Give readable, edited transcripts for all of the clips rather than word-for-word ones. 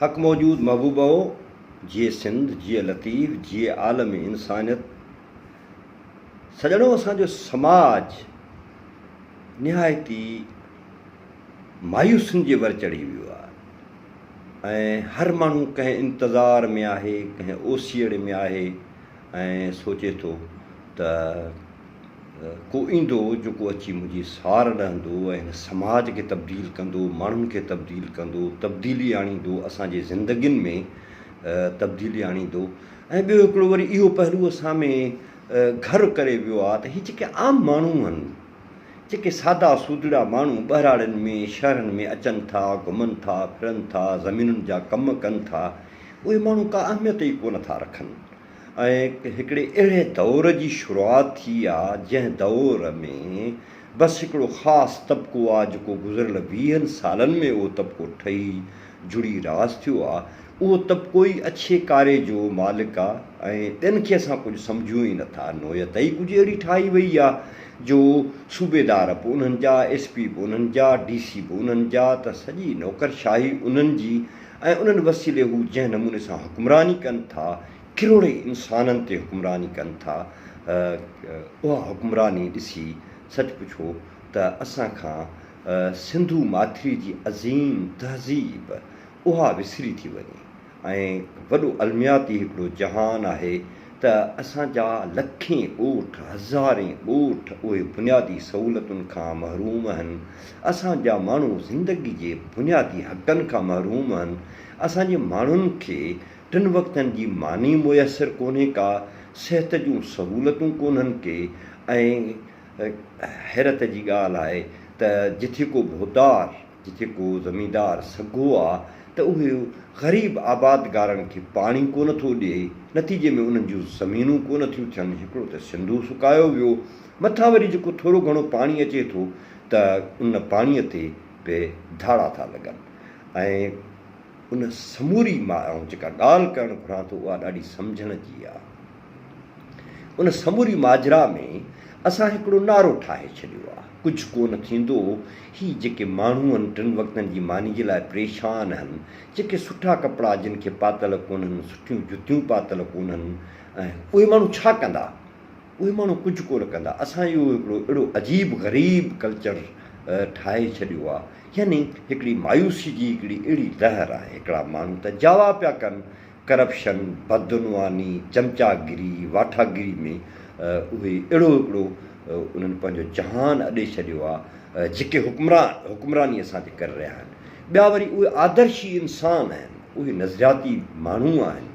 حق موجود محبوب هو، جيئي سنڌ، جيئي لطيف، جيئي عالم انسانيت. سڄڻو اسان جو سماج نهايت ئي مايوسين جي ور چڙهي ويو آهي ۽ هر ماڻهو ڪنهن انتظار ۾ آهي، ڪنهن اوسيئڙي ۾ آهي ۽ سوچي ٿو ته ڪو ايندو جيڪو اچي منهنجي سار لهندو ۽ هن سماج کي تبديل ڪندو، ماڻهن کي تبديل ڪندو، تبديلي آڻيندو، اسان جي زندگين ۾ تبديلي آڻيندو ۽ ٻيو هڪڙو وري اهو پهلو اسان ۾ گهر ڪري ويو آهي ته هي جيڪي عام ماڻهو آهن، جيڪي سادا سودڙا ماڻهو ٻهراڙين ۾ شهرن ۾ اچن ٿا، گهمن ٿا، ڦرن ٿا، زمينن جا ڪم ڪن ٿا، اهي ماڻهو ڪا اهميت ئي ڪونه ٿا رکن. ۽ هڪڙي اهڙي دور جي شروعات ٿي آ جنهن دور ۾ بس هڪڙو خاص طبقو آ جيڪو گذريل ويهن سالن ۾ اهو طبقو ٺهي جڙي راس ٿيو آ اهو طبقو ئي اڇي ڪاري جو مالڪ آ ۽ ٻين کي اسان ڪجهه سمجهون ئي نٿا نوعيت ئي ڪجهه اهڙي ٺاهي وئي آ جو صوبيدار به انهن جا ايس پي به انهن جا ڊي سي به انهن جا ته سڄي نوڪرشاهي انهن جي ۽ انهن وسيلي هو جنهن نموني سان حڪمراني ڪن ٿا، ڪروڙين انسانن تي حڪمراني ڪن ٿا، اها حڪمراني ڏسي سچ پڇو ته اسان کان سنڌو ماٿري جي عظيم تهذيب اها وسري ٿي وڃي ۽ وڏو المياتي هڪڙو جهان آهي ته اسان جا لکين ڳوٺ، هزارين ڳوٺ اهي بنيادي سهولتن کان محروم آهن، اسان جا ماڻهو زندگي جي بنيادي حقن کان محروم آهن، اسان جي ماڻهن کي ٽن وقتن جي ماني ميسر ڪونهي ڪا، صحت جون سهولتون ڪونهن ڪي ۽ حيرت جي ڳالهه آهي ته جٿي ڪو ڀوتار جتي ڪو زميندار سگهو آ ته اهي غريب آبادگارن کي پاڻي ڪونه ٿو ڏئي، نتيجي ۾ انهن جون زمينون ڪونه ٿيون ٿين، هڪڙو ته سنڌو سڪايو ويو، مٿان وري جيڪو ٿورو گهڻو پاڻي اچي ٿو ته ان پاڻي تي به ڌاڙا ٿا لڳن ۽ ان سموري مان آئون جيڪا ڳالهه ڪرڻ گهران ٿو اها ڏاڍي سمجهڻ جي آ. ان سموري ماجرا ۾ اسان هڪڙو نعرو ٺاهي ڇڏيو آ، ڪجهه ڪو نه ٿيندو، هي جيڪي ماڻهو هن ٽن وقتن جي ماني جي لاء پريشان هن، جيڪي سٺا ڪپڙا جن کي پاتل ڪونهن، سٺيون جتيون پاتل ڪونهن ۽ اهي ماڻهو ڇا ڪندا؟ اهي ماڻهو ڪجهه ڪو نه ڪندا. اسان اهو هڪڙو اهڙو عجيب غريب ڪلچر ٺاهي ڇڏيو آ، يعني هڪڙي مايوسي جي هڪڙي اهڙي لهر آهي، هڪڙا ماڻهو ته جاوا پيا ڪن، ڪرپشن، بدعنواني، چمچاگيري، واٺاگيري ۾ اهي اهڙو هڪڙو انهن پنهنجو جهان اڏي ڇڏيو آ جيڪي حڪمران حڪمراني اسان تي ڪري رهيا آهن. ٻيا وري اهي آدرشي انسان آهن، اهي نظرياتي ماڻهو آهن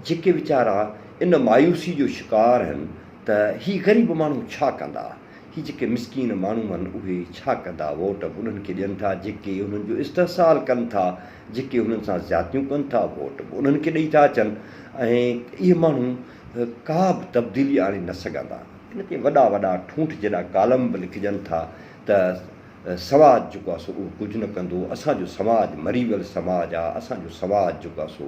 جيڪي ويچارا ان مايوسي جو شڪار آهن ته هي غريب ماڻهو ڇا ڪندا؟ هي جيڪي مسڪين ماڻهو آهن اهي ڇا ڪندا؟ ووٽ به انهن کي ڏين ٿا جيڪي انهن جو استحصال ڪن ٿا، جيڪي انهن سان زيادتيون ڪن ٿا، ووٽ به انهن کي ڏئي ٿا اچن ۽ اهي ماڻهو ڪا به تبديلي آڻي نه سگهندا. ان تي وڏا وڏا ٺونٺ جيڏا ڪالم به لکجن ٿا ته سماج جيڪو آهي سو اهو ڪجهه نه ڪندو، اسان جو سماج مري ويل سماج آهي، اسان جو سماج جيڪو آهي سو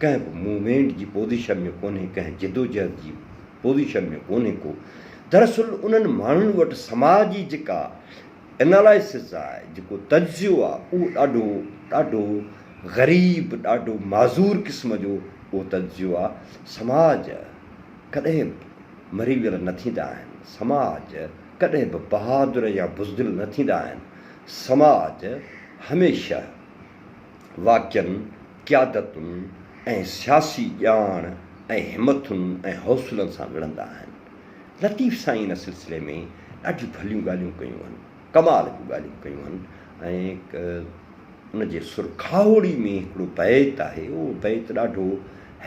ڪنهن به موومينٽ جي پوزيشن ۾ ڪونهي، ڪنهن جدوجهد جي پوزيشن ۾ ڪونهي ڪو. دراصل انهن ماڻهن وٽ سماجي جيڪا انالائسز آهي، جيڪو تجزيو آهي، اهو ڏاڍو ڏاڍو غريب، ڏاڍو معذور قسم جو اهو تجزيو آهي. سماج ڪڏهن به مري ويل نه ٿيندا آهن. سماج ڪڏهن به بهادر يا بزدل نه ٿيندا آهن. سماج هميشه واقعن، قيادتن ۽ سياسي ڄاڻ ۽ همٿن ۽ حوصلن سان وڙهندا آهن. لطيف سائين ان سلسلي ۾ ڏاڍيون ڀليون ڳالهيون ڪيون آهن، ڪمال جون ڳالهيون ڪيون آهن ۽ ان جي سر کاهوڙي ۾ هڪڙو بيت آهي، اهو بيت ڏاڍو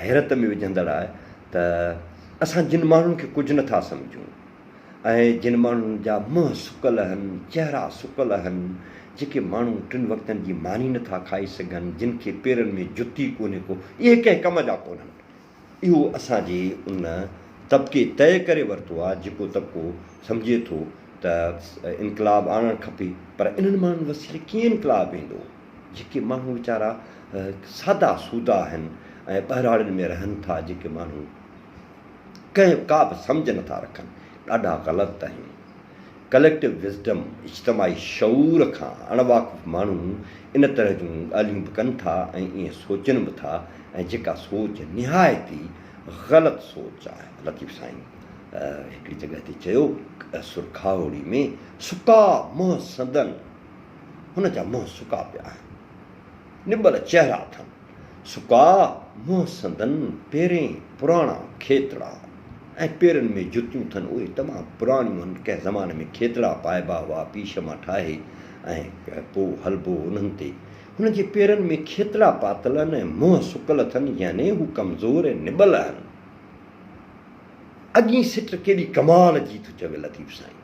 حيرت ۾ وجهندڙ آهي ته اسان جن ماڻهن کي ڪجهه نٿا سمجهون ۽ جن ماڻهن جا منهن سڪل آهن، چهرا سڪل آهن، جيڪي ماڻهو ٽن وقتن جي ماني نٿا کائي سگهن، جن کي پيرن ۾ جتي ڪونهي ڪو، اهي ڪنهن ڪم جا ڪونهن. اهو اسان جي ان طبقي طئي ڪري ورتو آهي، جيڪو طبقو سمجهي ٿو ته انقلاب آڻڻ کپي، پر انهن ماڻهن وسيلي ڪيئن انقلاب ايندو، جيڪي ماڻهو ويچارا سادا سودا آهن ۽ ٻهراڙين ۾ رهن ٿا، جيڪي ماڻهو ڪنهن ڪا به سمجهه نٿا رکن، ڏاڍا غلط آهيون. ڪليڪٽو وزڊم، اجتماعي شعور، کان اڻواقف ماڻهو ان طرح جون ڳالهيون به ڪن ٿا ۽ ائين سوچن به ٿا ۽ جيڪا سوچ نهايت ئي غلط سوچ آهي. لطيف سائين هڪڙي جڳهه تي چيو، سر کاهوڙي ۾، سڪا منهن سندن، هن جا منهن سڪا پيا آهن، نٻل چهرا اٿن. سڪا منهن سندن پيرين پراڻا کيتڙا ۽ پيرن ۾ جتيون ٿن اهي تمام پراڻيون هن ڪنهن زماني ۾ کيتڙا پائبا هئا پيش مان ٺاهي ۽ پوء هلبو هو انهن تي هن جي پيرن ۾ کيتڙا پاتل هن ۽ منهن سڪل اٿن يعني هو ڪمزور ۽ نٻل هن. اڳين سٽ ڪيڏي ڪمال جي ٿو چوي لطيف سائين.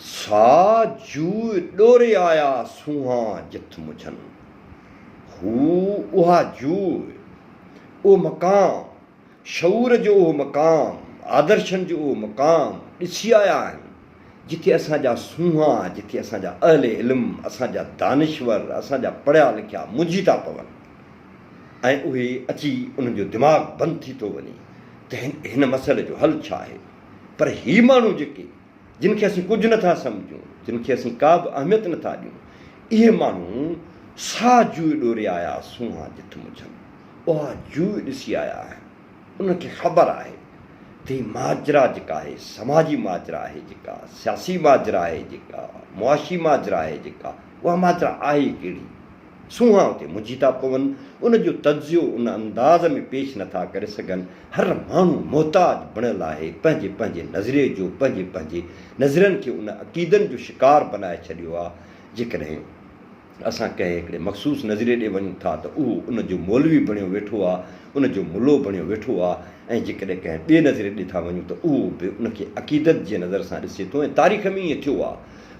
سا جوء ڏوري آيا سونهان جت مجهن. هو اها جوء، اهو مقام، شعور جو اهو مقام، آدرشن جو اهو مقام ڏسي آيا آهن، جتي اسان جا سونهان، جتي اسان جا اهل علم، اسان جا دانشور، اسان جا پڙهيا لکيا منجهي ٿا پون ۽ اهي اچي انهن جو دماغ بند ٿي ٿو وڃي ته هن مسئلي جو حل ڇا آهي؟ پر هي ماڻهو جيڪي جن کي اسين ڪجهه نٿا سمجهون، جن کي اسين ڪا به اهميت نٿا ڏيون، اهي ماڻهو سا جوء ڏوري آيا سونهان جت مجهن، اها جوء ڏسي آيا آهن، انهن کي خبر آهي ته هي ماجرا جيڪا آهي، سماجي ماجرا آهي جيڪا، سياسي ماجرا آهي جيڪا، معاشي ماجرا آهي جيڪا، اها ماجرا آهي ڪهڙي؟ سونهان اتي منجهي ٿا پون، ان جو تجزيو ان انداز ۾ پيش نه ٿا ڪري سگهن. هر ماڻهو محتاج بڻيل آهي، پنهنجي پنهنجي نظريي جو، پنهنجي پنهنجي نظرين کي ان عقيدن جو شڪار بنائي ڇڏيو آ. جيڪڏهن اسان ڪنهن هڪڙي مخصوص نظريي ڏي وڃون ٿا ته اهو ان جو مولوي بڻيو ويٺو آ، ان جو ملو بڻيو ويٺو آ ۽ جيڪڏهن ڪنهن ٻئي نظريي ڏي ٿا وڃون ته اهو به ان کي عقيدت جي نظر سان ڏسي ٿو ۽ تاريخ ۾ ائين ٿيو آ.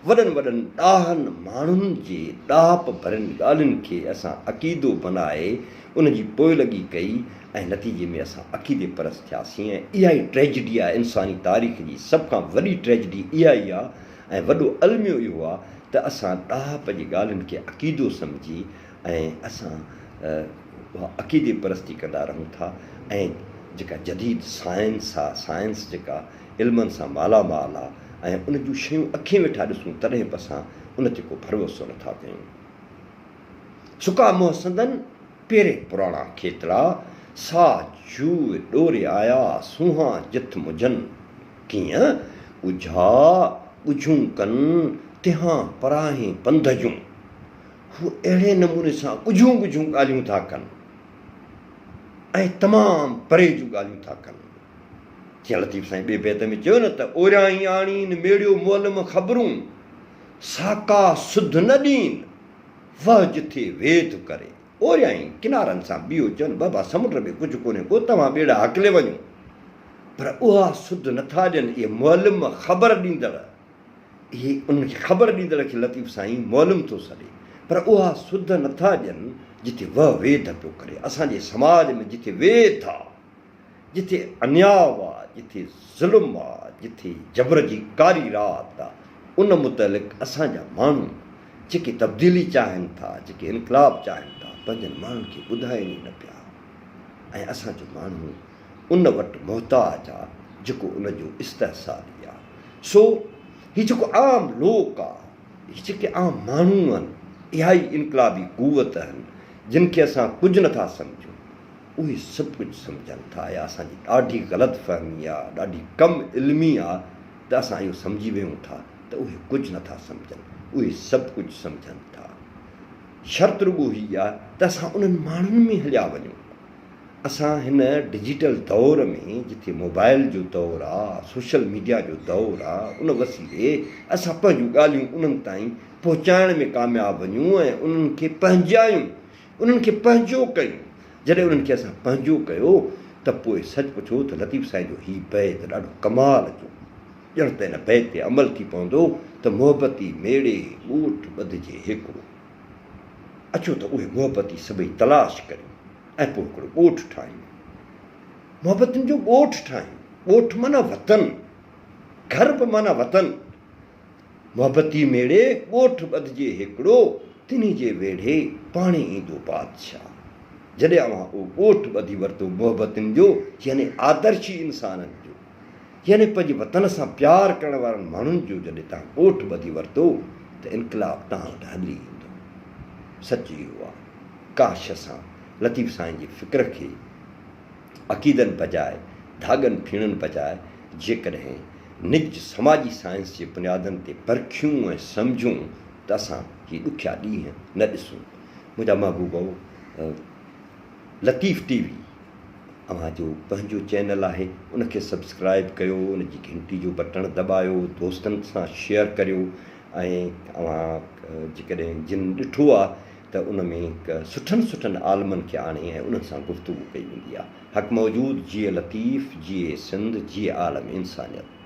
وڏن وڏن ڏاهن ماڻهن جي ڏاهپ ڀرين ڳالهين کي اسان عقيدو بنائي ان جي پوئلڳي ڪئي ۽ نتيجي ۾ اسان عقيدي پرست ٿياسين ۽ اها ئي ٽريجڊي آهي انساني تاريخ جي سڀ کان وڏي ٽريجڊي اها ئي آهي ۽ وڏو الميو اهو آهي ته اسان ڏاهپ جي ڳالهين کي عقيدو سمجهي ۽ اسان اها عقيدي پرستي ڪندا رهون ٿا ۽ جيڪا جديد سائنس آهي سائنس جيڪا علمن سان مالا مال آ ۽ ان جون شيون اکين ويٺا ڏسون تڏهن به اسان ان تي ڪو ڀروسو نه ٿا ڪيون. سڪا منهن سندن پيرين پراڻا کيتڙا، سا جوء ڏوري آيا سونهان جت مجهن. ڪيئن ڳجها ڳجهون ڪن تنهان پراهين پنڌ جون. هو اهڙي نموني سان ڳجهون ڳجهون ڳالهيون ٿا ڪن ۽ تمام پري جون ڳالهيون ٿا ڪن. جيئن لطيف سائين ٻئي بيت ۾ چيو نه ته اوريائين آڻين ميڙيو معلم خبرون، ساڪا سڌ نه ڏين، وهه جٿي ويڌ ڪري. اوريائين ڪنارن سان بيهو چون بابا سمنڊ ۾ ڪجهه ڪونهي ڪو توهان ٻيڙا هڪلي وڃو. پر اها سڌ نٿا ڏين اهي معلم خبر ڏيندڙ. اهي انهن کي خبر ڏيندڙ کي لطيف سائين معلم ٿو سڏي پر اها سڌ نٿا ڏين جٿي وهه ويڌ پيو ڪري. اسان جي سماج ۾ جٿي ويڌ آ. جتي انياء آ، جتي ظلم آ، جتي جبر جي ڪاري رات آ، ان متعلق اسان جا ماڻهو جيڪي تبديلي چاهين ٿا، جيڪي انقلاب چاهين ٿا، پنهنجن ماڻهن کي ٻڌائين ئي نه پيا ۽ اسان جو ماڻهو ان وٽ محتاج آ جيڪو ان جو استحصالي آ. سو هي جيڪو عام لوڪ آ، هي جيڪي عام ماڻهو آهن، اها ئي انقلابي قوت آهن، جن کي اسان ڪجهه نه ٿا سمجهون. اهي سڀ ڪجهه سمجهن ٿا يا اسان جي ڏاڍي غلط فهمي آ، ڏاڍي ڪم علمي آ ته اسان اهو سمجهي ويهون ٿا ته اهي ڪجهه نه ٿا سمجهن، اهي سڀ ڪجهه سمجهن ٿا. شرط رڳو هي آ ته اسان انهن ماڻهن ۾ هليا وڃون. اسان هن ڊجيٽل دور ۾ جتي موبائل جو دور آ، سوشل ميڊيا جو دور آ، ان وسيلي اسان پنهنجون ڳالهيون انهن تائين پهچائڻ ۾ ڪامياب وڃون ۽ انهن کي پنهنجايون. انهن کي پنهنجو ڪيون. جڏهن انهن کي اسان پنهنجو ڪيو ته پوء سچ پڇو ته لطيف سائين جو هي بيت ڏاڍو ڪمال جو ڄڻ ته ان بيت تي عمل ٿي پوندو ته محبتي ميڙي ڳوٺ ٻڌجي هيڪڙو. اچو ته اهي محبتي سڀئي تلاش ڪريون ۽ پوء هڪڙو ڳوٺ ٺاهيون. محبتن جو ڳوٺ ٺاهيون. ڳوٺ معنيٰ وطن. گهر به معنيٰ وطن. محبتي ميڙي ڳوٺ ٻڌجي هيڪڙو، تنهي جي ويڙهي پاڻهي ايندو بادشاهه. جڏهن اوهان اهو ڳوٺ ٻڌي ورتو محبتين جو يعني آدرشي انسانن جو، يعني پنهنجي وطن سان پيار ڪرڻ وارن ماڻهن جو جڏهن توهان ڳوٺ ٻڌي ورتو ته انقلاب توهان وٽ هلي ايندو. سچ اهو آ. ڪاش اسان لطيف سائين جي فڪر کي عقيدن بجاء ڌاڳن ڦيڻن بجاء جيڪڏهن نج سماجي سائنس جي بنيادن تي پرکيون ۽ سمجهون ته اسان هي ڏکيا ڏينهن نه ڏسون. منهنجا محبوبؤ! لطيف ٽي وي اوهان جو پنهنجو چينل آهي ان کي سبسڪرائب ڪيو ان جي گهنٽي جو بٽڻ دٻايو دوستن سان شيئر ڪريو ۽ اوهان جيڪڏهن جن ڏٺو آ ته ان ۾ سٺن سٺن عالمن کي آڻي ۽ انهن سان گفتگو ڪئي ويندي آ حق موجود جيئي لطيف جيئي سنڌ جيئي عالم انسانيت.